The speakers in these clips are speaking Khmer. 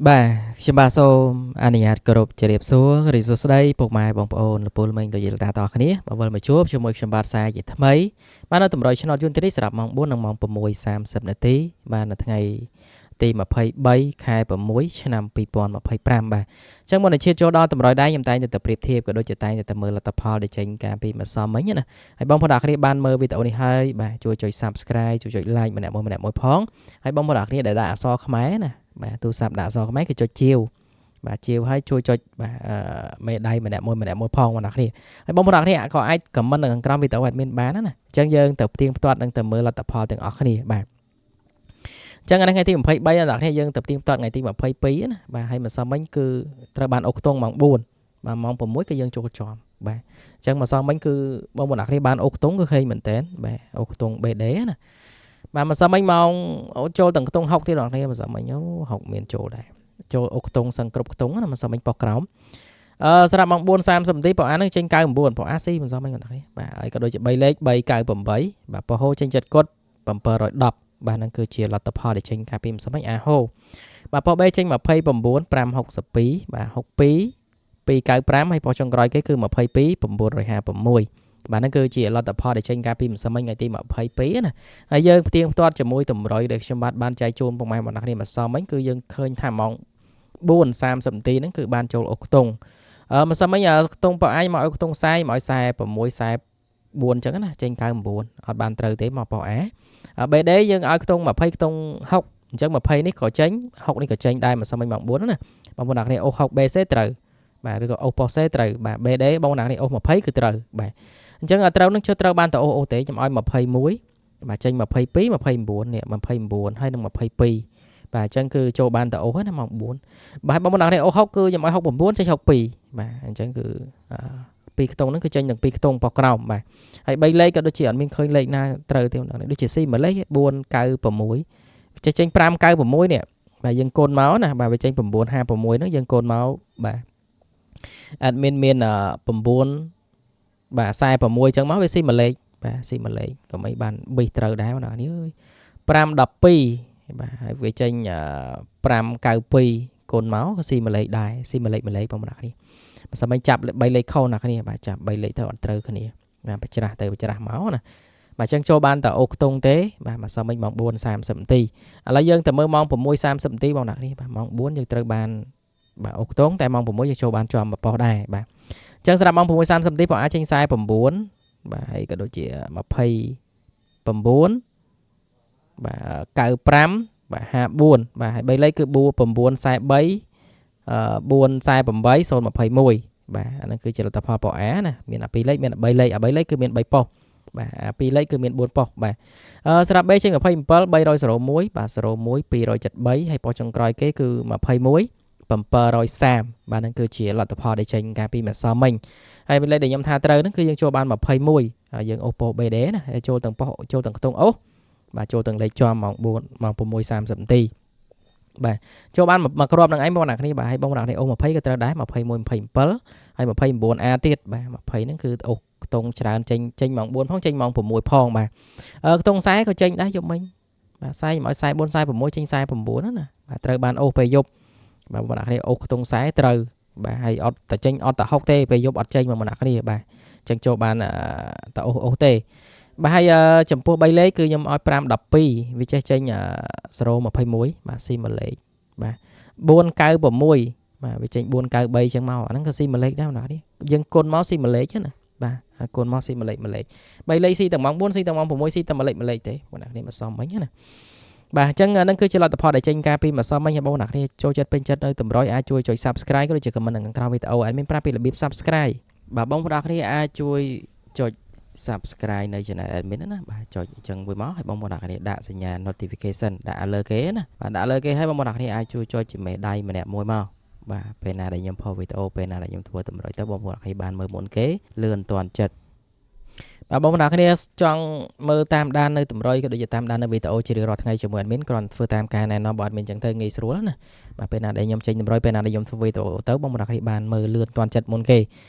បាទខ្ញុំបាទសូមអនុញ្ញាតគោរពជម្រាបសួររីសួស្តីពុកម៉ែបងប្អូនលពូលមីងលោកយាយលោកតាទាំងអស់គ្នាបើវិលមកជួបជាមួយខ្ញុំបាទសាជាថ្មីបាទនៅតម្រុយឆ្នោតយន្តនេះសម្រាប់ម៉ោង4និងម៉ោង6:30នាទីបាទនៅថ្ងៃទី23ខែ6ឆ្នាំ2025បាទអញ្ចឹងមុននឹងឈានចូលដល់តម្រុយដែរខ្ញុំតែងតែប្រៀបធៀបក៏ដូចជាតែងតែមើលលទ្ធផលដែលចេញកាលពីម្សិលមិញណាហើយបងប្អូនទាំងអស់គ្នាបានមើលវីដេអូនេះហើយបាទជួយចុច Subscribe ជួយចុច Like ម្នាក់មួយម្នាក់មួយផងហើយបងប្អូនទាំងអស់គ្នាដែលដាក់អក្សរខ្មែរណាបាទទូរស័ព្ទដាក់អក្សរខ្មែរគឺចុចជាវបាទជាវហើយជួយចុចបាទមេដៃម្នាក់មួយម្នាក់មួយផងបងប្អូនគ្នាហើយបងប្អូនគ្នាក៏អាច comment នៅខាងក្រោមវីដេអូ admin បានណាអញ្ចឹងយើងទៅផ្ទៀងផ្ទាត់និងទៅមើលលទ្ធផលទាំងអស់គ្នាបាទអញ្ចឹងថ្ងៃទី23បងប្អូនគ្នាយើងទៅផ្ទៀងផ្ទាត់ថ្ងៃទី22ណាបាទហើយម្សិលមិញគឺត្រូវបានអូសខ្ទង់ម៉ោង4បាទម៉ោង6គឺយើងចូលជាប់បាទអញ្ចឹងម្សិលមិញគឺបងប្អូនគ្នាបានអូសខ្ទង់គឺឃើញមែនតើបាទអូសខ្ទង់ BD ណាបាទម្សិលមិញម៉ោងចូលទាំងខ្ទង់6ទៀតបងប្អូនម្សិលមិញអូ6មានចូលដែរចូលអូខ្ទង់សឹងគ្រប់ខ្ទង់ណាម្សិលមិញប៉ុស្ក្រោមអឺសម្រាប់ម៉ោង4:30នាទីប៉អានឹងចេញ99ប៉អាស៊ីម្សិលមិញបងប្អូនបាទហើយក៏ដូចជា3លេខ398បាទប៉ហូចេញចិត្តគុត710បាទហ្នឹងគឺជាលទ្ធផលដែលចេញកាលពីម្សិលមិញអាហូបាទប៉បេចេញ29 562បាទ62 295ហើយប៉ុស្ចុងក្រោយគេគឺ22 956បាទហ្នឹងគឺជាលទ្ធផលដែលចេញកាលពីម្សិលមិញថ្ងៃទី22ណាហើយយើងផ្ទៀងផ្ទាត់ជាមួយតម្រុយដែលខ្ញុំបាទបានចែកជូនពុកម៉ែបងប្អូនគ្នាម្សិលមិញគឺយើងឃើញថាម៉ោង4:30នាទីហ្នឹងគឺបានចូលអូសខ្ទង់អឺម្សិលមិញខ្ទង់ប៉អញមកឲ្យខ្ទង់40មកឲ្យ46 44អញ្ចឹងណាចេញ99អត់បានត្រូវទេមកប៉អា BD យើងឲ្យខ្ទង់20ខ្ទង់6អញ្ចឹង20នេះក៏ចេញ6នេះក៏ចេញដែរម្សិលមិញម៉ោង4ណាបងប្អូនគ្នាអូស6 BC ត្រូវបាទឬក៏អូសប៉ុស C ត្រូវបាទ BD បងប្អូនគ្នាអូស20គឺត្រូវបាទអញ្ចឹងត្រូវនឹងចូលត្រូវបានតអូសអូសទេខ្ញុំឲ្យ21បាទចេញ22 29នេះ29ហើយនឹង22បាទអញ្ចឹងគឺចូលបានតអូសណាម៉ោង4បាទបងប្អូនគ្នាអូស6គឺខ្ញុំឲ្យ69ចេញ62បាទអញ្ចឹងគឺពីរខ្ទង់ហ្នឹងគឺចេញទាំងពីរខ្ទង់ប៉ុស្ក្រោមបាទហើយ3លេខក៏ដូចជាអត់មានឃើញលេខណាត្រូវទេបងប្អូនដូចជា C មួយលេខ496ចេញ596នេះបាទយើងកូនមកណាបាទវាចេញ956ហ្នឹងយើងកូនមកបាទ admin មាន9បាទ46អញ្ចឹងមកវាស៊ីមួយលេខបាទស៊ីមួយលេខក៏មិនបានប៊ីសត្រូវដែរបងប្អូនអើយ512បាទហើយវាចេញ592កូនមកក៏ស៊ីមួយលេខដែរស៊ីមួយលេខមួយលេខបងប្អូនគ្នាបើសិនមិនចាប់3លេខខុសណាគ្នាបាទចាប់3លេខទៅអត់ត្រូវគ្នាបាទបច្ច្រាស់ទៅបច្ច្រាស់មកណាបាទអញ្ចឹងចូលបានតែអូខ្ទង់ទេបាទមកសមមិញម៉ោង4:30នាទីឥឡូវយើងទៅមើលម៉ោង6:30នាទីបងប្អូនគ្នាបាទម៉ោង4យើងត្រូវបានបាទអូខ្ទង់តែម៉ោង6យើងចូលបានជាប់មួយប៉ុស្តិ៍ដែរបាទអញ្ចឹងសម្រាប់ម៉ោង6:30នាទីបងអាចចេញ49បាទហើយក៏ដូចជា29បាទ95បាទ54បាទហើយ3លេខគឺ9 9 43 448 021បាទអាហ្នឹងគឺជាលទ្ធផលប៉អាណាមានអា2លេខមាន3លេខអា3លេខគឺមាន3ប៉ុស្តិ៍បាទអា2លេខគឺមាន4ប៉ុស្តិ៍បាទអឺសម្រាប់ B ចេញ27 301បាទ01 273ហើយប៉ុស្តិ៍ចុងក្រោយគេគឺ21 730បាទហ្នឹងគឺជាលទ្ធផលដែលចេញកាលពីម្សិលមិញហើយលេខដែលខ្ញុំថាត្រូវហ្នឹងគឺយើងចូលបាន21ហើយយើងអូសប៉ុស្តិ៍ BD ណាហើយចូលទាំងប៉ុស្តិ៍ចូលទាំងខ្ទង់អូសបាទចូលទាំងលេខជាប់ម៉ោង4ម៉ោង6:30នាទីបាទចូលបានមួយគ្រាប់នឹងឯងបងប្អូនគ្នាបាទហើយបងប្អូនគ្នាអូស20ក៏ត្រូវដែរ21 27ហើយ 29A ទៀតបាទ20ហ្នឹងគឺអូសខ្ទង់ច្រើនចេញចេញម៉ោង4ផងចេញម៉ោង6ផងបាទអឺខ្ទង់40ក៏ចេញដែរយប់មិញបាទ40ខ្ញុំឲ្យ44 46ចេញ49ណាបាទត្រូវបានអូសពេលយប់បាទបងប្អូនគ្នាអូសខ្ទង់40ត្រូវបាទហើយអត់តែចេញអត់តែ6ទេពេលយប់អត់ចេញបងប្អូនគ្នាបាទអញ្ចឹងចូលបានតែអូសអូសទេបាទហើយចំពោះ3លេខគឺខ្ញុំឲ្យ5 12វាចេះចេញ021បាទស៊ីមួយលេខបាទ496បាទវាចេញ493អញ្ចឹងមកអាហ្នឹងក៏ស៊ីមួយលេខដែរបងប្អូនយើងគុណមកស៊ីមួយលេខណាបាទគុណមកស៊ីមួយលេខមួយលេខ3លេខស៊ីទាំងម៉ោង4ស៊ីទាំងម៉ោង6ស៊ីតែមួយលេខមួយលេខទេបងប្អូនគ្នាមកសមមិញណាបាទអញ្ចឹងហ្នឹងគឺជាលទ្ធផលដែលចេញការពីម្សិលមិញហើយបងប្អូនគ្នាចូលចិត្តពេញចិត្តនៅតម្រុយអាចជួយចុច Subscribe ក៏ដូចជា comment នៅខាងក្រោមវីដេអូ admin ប្រាប់ពីរបៀប Subscribe បាទបងប្អូនគ្នាអាចជួយចុច Subscribe នៅ Channel admin ណាបាទចុចអញ្ចឹងមួយមកឲ្យបងប្អូនគ្នាដាក់សញ្ញា notification ដាក់លើគេណាបាទដាក់លើគេឲ្យបងប្អូនគ្នាអាចជួយចុចជាមេដៃម្នាក់មួយមកបាទពេលណាដែលខ្ញុំផុសវីដេអូពេលណាដែលខ្ញុំធ្វើតម្រុយទៅបងប្អូនគ្នាបានមើលមុនគេលឿនទាន់ចិត្តបាទបងប្អូនគ្នាចង់មើលតាមដាននៅតម្រុយក៏ដូចជាតាមដាននៅវីដេអូជារៀងរាល់ថ្ងៃជាមួយ admin គ្រាន់ធ្វើតាមការណែនាំរបស់ admin ចឹងទៅងាយស្រួលណាបាទពេលណាដែលខ្ញុំចេញតម្រុយពេលណាដែលខ្ញុំធ្វើវីដេអូទៅបងប្អូនគ្នាបានមើលលឿនទាន់ចិត្តមុនគេ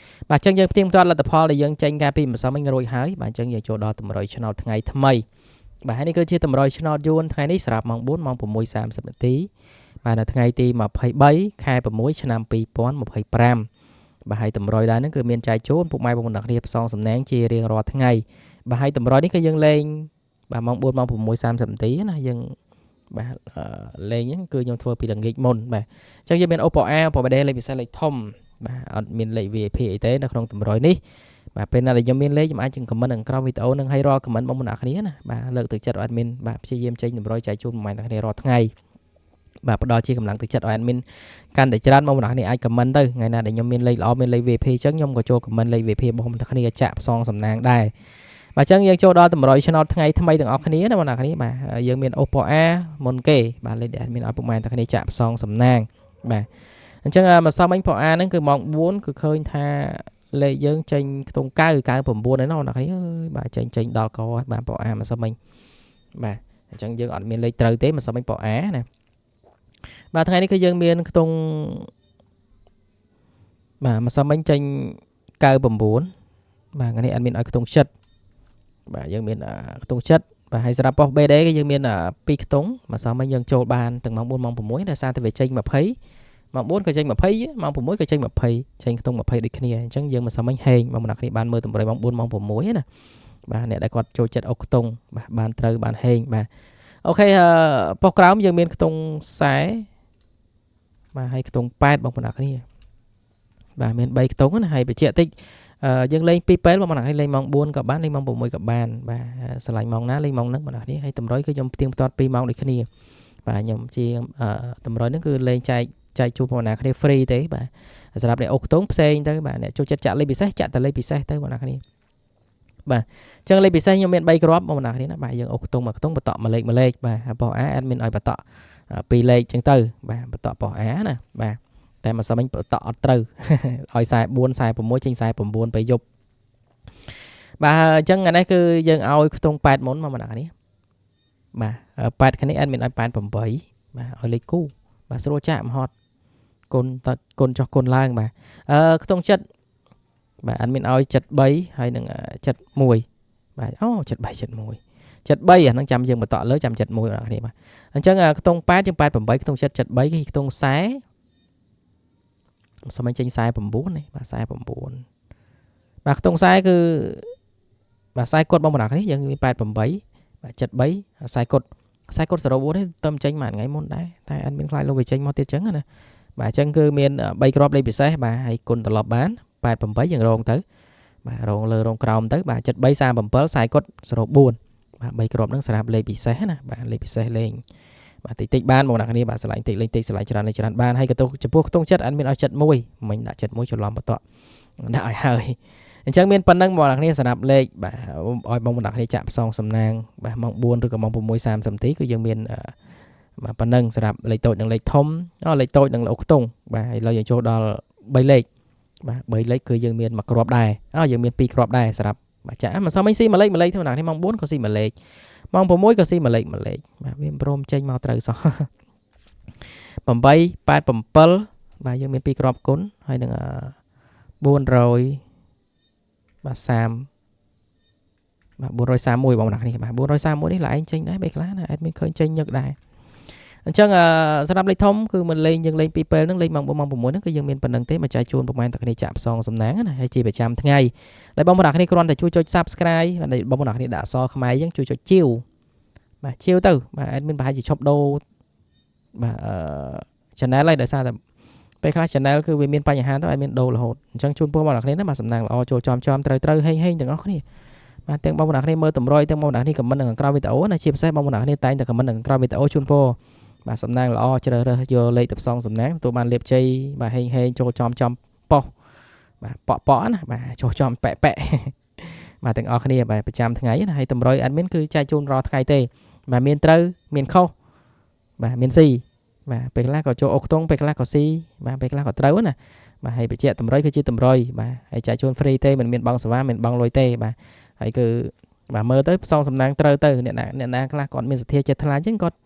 បាទអញ្ចឹងយើងផ្ទៀងផ្ទាត់លទ្ធផលដែលយើងចេញកាលពីម្សិលមិញរួចហើយបាទអញ្ចឹងយើងចូលដល់តម្រុយឆ្នោតថ្ងៃថ្មីបាទហើយនេះគឺជាតម្រុយឆ្នោតយួនថ្ងៃនេះសម្រាប់ម៉ោង4ម៉ោង6:30នាទី បាទនៅថ្ងៃទី23ខែ6ឆ្នាំ2025បាទហើយតម្រុយដែរហ្នឹងគឺមានចែកជូនពុកម៉ែបងប្អូនទាំងគ្នាផ្សងសំណាងជារៀងរាល់ថ្ងៃបាទហើយតម្រុយនេះគឺយើងលេងបាទម៉ោង4ម៉ោង6:30នាទីណាយើងបាទលេងហ្នឹងគឺខ្ញុំធ្វើពីល្ងាចមុនបាទអញ្ចឹងយើងមាន Oppo A Oppo B លេខពិសេសលេខធំបាទអត់មានលេខ VIP អីទេនៅក្នុងតម្រុយនេះបាទពេលណាដែលខ្ញុំមានលេខខ្ញុំអាចនឹង comment នៅក្រោមវីដេអូនឹងឲ្យរាល់ comment បងប្អូនអ្នកគ្នាណាបាទលើកទឹកចិត្តឲ្យ admin បាទព្យាយាមចេញតម្រុយចែកជូនបងប្អូនអ្នកគ្នារាល់ថ្ងៃបាទផ្ដល់ជាកម្លាំងទឹកចិត្តឲ្យ admin កាន់តែច្រើនបងប្អូនអ្នកគ្នាអាច comment ទៅថ្ងៃណាដែលខ្ញុំមានលេខល្អមានលេខ VIP អញ្ចឹងខ្ញុំក៏ចូល comment លេខ VIP បងប្អូនអ្នកគ្នាចាក់ផ្សងសំណាងដែរបាទអញ្ចឹងយើងចូលដល់តម្រុយឆ្នោតថ្ងៃថ្មីទាំងអស់គ្នាណាបងប្អូនអ្នកគ្នាបាទយើងមាន Oppo A មុនគេបាទលេខដែល admin ឲ្យពុកម៉ែអ្នកគ្នាចាក់ផ្សងសំណាងបាទអញ្ចឹងម្សិលមិញ Oppo A ហ្នឹងគឺម៉ោង4គឺឃើញថាលេខយើងចេញខ្ទង់9 99ឯណោះអ្នកគ្នាអើយបាទចេញដល់កហើយបាទ Oppo A ម្សិលមិញបាទអញ្ចឹងយើងអត់មានលេខត្រូវទេម្សិលមិញ Oppo A ណាបាទថ្ងៃនេះគឺយើងមានខ្ទង់បាទម្សិលមិញចេញ99បាទថ្ងៃនេះអត់មានឲ្យខ្ទង់ចិត្តបាទយើងមានខ្ទង់ចិត្តបាទហើយសម្រាប់ប៉ុស្តិ៍ BD គឺយើងមាន2ខ្ទង់ម្សិលមិញយើងចូលបានទាំងម៉ោង4ម៉ោង6ដោយសារតែវាចេញ20ម៉ោង4ក៏ចេញ20ម៉ោង6ក៏ចេញ20ចេញខ្ទង់20ដូចគ្នាអញ្ចឹងយើងម្សិលមិញហេងបងប្អូនគ្នាបានមើលតម្រុយម៉ោង4ម៉ោង6ណាបាទអ្នកដែលគាត់ចូលចិត្តអុកខ្ទង់បាទបានត្រូវបានហេងបាទអូខេប៉ុស្តិ៍ក្រោមយើងមានខ្ទង់40បាទហើយខ្ទង់8បងប្អូនគ្នាបាទមាន3ខ្ទង់ណាហើយបញ្ជាក់តិចយើងលេង2ពេលបងប្អូនគ្នាលេងម៉ោង4ក៏បានលេងម៉ោង6ក៏បានបាទស្រឡាញ់ម៉ោងណាលេងម៉ោងហ្នឹងបងប្អូនគ្នាហើយតម្រុយគឺខ្ញុំផ្ទៀងផ្ទាត់2ម៉ោងដូចគ្នាបាទខ្ញុំជាតម្រុយហ្នឹងគឺលេងចែកជូនបងប្អូនគ្នា free ទេបាទសម្រាប់អ្នកអូខ្ទង់ផ្សេងទៅបាទអ្នកចូលចិត្តចាក់លេខពិសេសចាក់តែលេខពិសេសទៅបងប្អូនគ្នាបាទអញ្ចឹងលេខពិសេសខ្ញុំមាន3គ្រាប់បងប្អូនគ្នាណាបាទយើងអូខ្ទង់មួយខ្ទង់បន្តមួយលេខមួយលេខបាទប៉ុស្តិ៍ A admin ឲ្យបន្ត2លេខអញ្ចឹងទៅបាទបន្តប៉ុស្តិ៍ A ណាបាទតែម្សិលមិញបន្តអត់ត្រូវឲ្យ44 46ចេញ49ពេលយប់បាទអញ្ចឹងថ្ងៃនេះគឺយើងឲ្យខ្ទង់8មុនមកបងប្អូនគ្នាបាទ8គ្នា admin ឲ្យ88បាទឲ្យលេខគូបាទស្រួលចាក់មហត់គុណតគុណចុះគុណឡើងបាទខ្ទង់ចិត្តបាទ admin ឲ្យ73ហើយនឹង71បាទអូ73 71 73អាហ្នឹងចាំយើងបន្តលើចាំ71បងប្អូនគ្នាបាទអញ្ចឹងខ្ទង់8ជាង88ខ្ទង់ចិត្ត73គឺខ្ទង់40សម័យចេញ49នេះបាទ49បាទខ្ទង់40គឺបាទ40គុតបងប្អូនគ្នាយើងមាន88បាទ73 40គុត40គុត04នេះតើចេញមួយថ្ងៃមុនដែរតែអត់មានខ្លាចលោកវាចេញមកទៀតចឹងណាបាទអញ្ចឹងគឺមាន3គ្រាប់លេខពិសេសបាទហើយគុណត្រឡប់បាន88យើងរងទៅបាទរងលើរងក្រោមទៅបាទ73 37 40គុត04បាទ3គ្រាប់ហ្នឹងសម្រាប់លេខពិសេសណាបាទលេខពិសេសលេងបាទតិចតិចបានបងប្អូនគ្នាបាទឆ្លាញ់តិចលេងតិចឆ្លាញ់ច្រើនលេងច្រើនបានហើយក៏ចំពោះខ្ទង់ចិត្តអត់មានឲ្យចិត្តមួយមិញដាក់ចិត្តមួយច្រឡំបន្តដាក់ឲ្យហើយអញ្ចឹងមានប៉ុណ្្នឹងបងប្អូនគ្នាសម្រាប់លេខបាទឲ្យបងប្អូនគ្នាចាក់ផ្សងសំណាងបាទម៉ោង4ឬក៏ម៉ោង6:30នាទីគឺយើងមានបាទប៉ុណ្្នឹងសម្រាប់លេខតូចនិងលេខធំលេខតូចនិងលេខខ្ទង់បាទឥឡូវយើងចូលដល់3លេខបាទ3លេខគឺយើងមានមួយគ្រាប់ដែរយើងមាន2គ្រាប់ដែរសម្រាប់បាទចាក់មិនសមមិញស៊ីមួយលេខមួយលេខធម្មតានេះម៉ោង4ក៏ស៊ីមួយលេខម៉ោង6ក៏ស៊ីមួយលេខមួយលេខបាទវាព្រមចេញមកត្រូវសោះ8 87បាទយើងមាន2គ្រាប់គុណហើយនឹង400បាទ30បាទ431បងប្អូនគ្នាបាទ431នេះឡើងចេញដែរបែខ្លះណា admin ឃើញចេញញឹកដែរអញ្ចឹងសម្រាប់លេខធំគឺមិនលេងយើងលេងពីរពេលហ្នឹងលេងម៉ោង4ម៉ោង6ហ្នឹងគឺយើងមានប៉ុណ្្នឹងទេមកចែកជូនប្រហែលតែគ្នាចាក់ផ្សងសំណាងណាហើយជាប្រចាំថ្ងៃដែលបងប្អូនគ្នាគ្រាន់តែជួយចុច Subscribe បាទបងប្អូនគ្នាដាក់អក្សរខ្មែរអញ្ចឹងជួយចុចជាវបាទជាវទៅបាទ admin ប្រហែលជាឈប់ដូរបាទchannel ហើយដោយសារតែពេលខ្លះ channel គឺវាមានបញ្ហាទៅ admin ដូររហូតអញ្ចឹងជូនពរបងប្អូនគ្នាណាបាទសំណាងល្អចូលចំចំត្រូវត្រូវហេងហេងទាំងអស់គ្នាបាទទាំងបងប្អូនគ្នាមើលតម្រុយទាំងបងប្អូនគ្នា comment នៅខាងក្រោមវីដេអូណាជាពិសេសបងប្អូនគ្នាតែងតែ comment នៅខាងក្រោមវីដេអូជូនពរបាទសំណាងល្អជ្រើសរើសយកលេខទៅផ្សងសំណាងទទួលបានលៀបជ័យបាទហេងហេងចូលចំចំប៉ុសបាទប៉ក់ប៉ក់ណាបាទចូលចំប៉ែប៉ែបាទទាំងអស់គ្នាបាទប្រចាំថ្ងៃណាហើយតម្រុយ admin គឺចែកជូនរាល់ថ្ងៃទេបាទមានត្រូវមានខុសបាទមានស៊ីបាទពេលខ្លះក៏ចូលអុកខ្ទង់ពេលខ្លះក៏ស៊ីបាទពេលខ្លះក៏ត្រូវណាបាទហើយបញ្ជាក់តម្រុយគឺជាតម្រុយបាទហើយចែកជូន free ទេមិនមានបង់សេវាមិនបង់លុយទេបាទហើយគឺបាទមើលទៅផ្សងសំណាងត្រូវទៅអ្នកណាខ្លះគាត់មានសទ្ធាចិត្តថ្លាអញ្ចឹងគាត់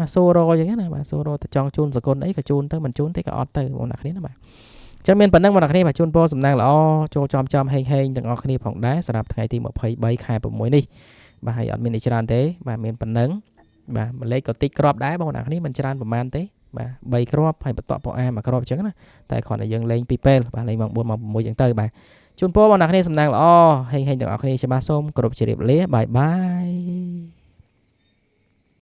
បាទសូរអញ្ចឹងណាបាទសូរទៅចង់ជូនសគុណអីក៏ជូនទៅមិនជូនទេក៏អត់ទៅបងប្អូនគ្នាណាបាទអញ្ចឹងមានប៉ុណ្្នឹងបងប្អូនគ្នាបាទជូនពរសំណាងល្អចូលចំចំហេងហេងទាំងអស់គ្នាផងដែរសម្រាប់ថ្ងៃទី23ខែ6នេះបាទហើយអត់មានអីច្រើនទេបាទមានប៉ុណ្្នឹងបាទលេខក៏តិចគ្រាប់ដែរបងប្អូនគ្នាមិនច្រើនប្រហែលទេ បាទ3គ្រាប់ហើយបន្ទាក់ពណ៌អាមួយគ្រាប់អញ្ចឹងណាតែគ្រាន់តែយើងលេងពីរពេលបាទលេងម៉ោង4ម៉ោង6អញ្ចឹងទៅបាទជូនពរបងប្អូនគ្នាសំណាងល្អហេងហេងទាំងអស់គ្នាច្បាស់សូមគោរពជម្រាបលាbye bye។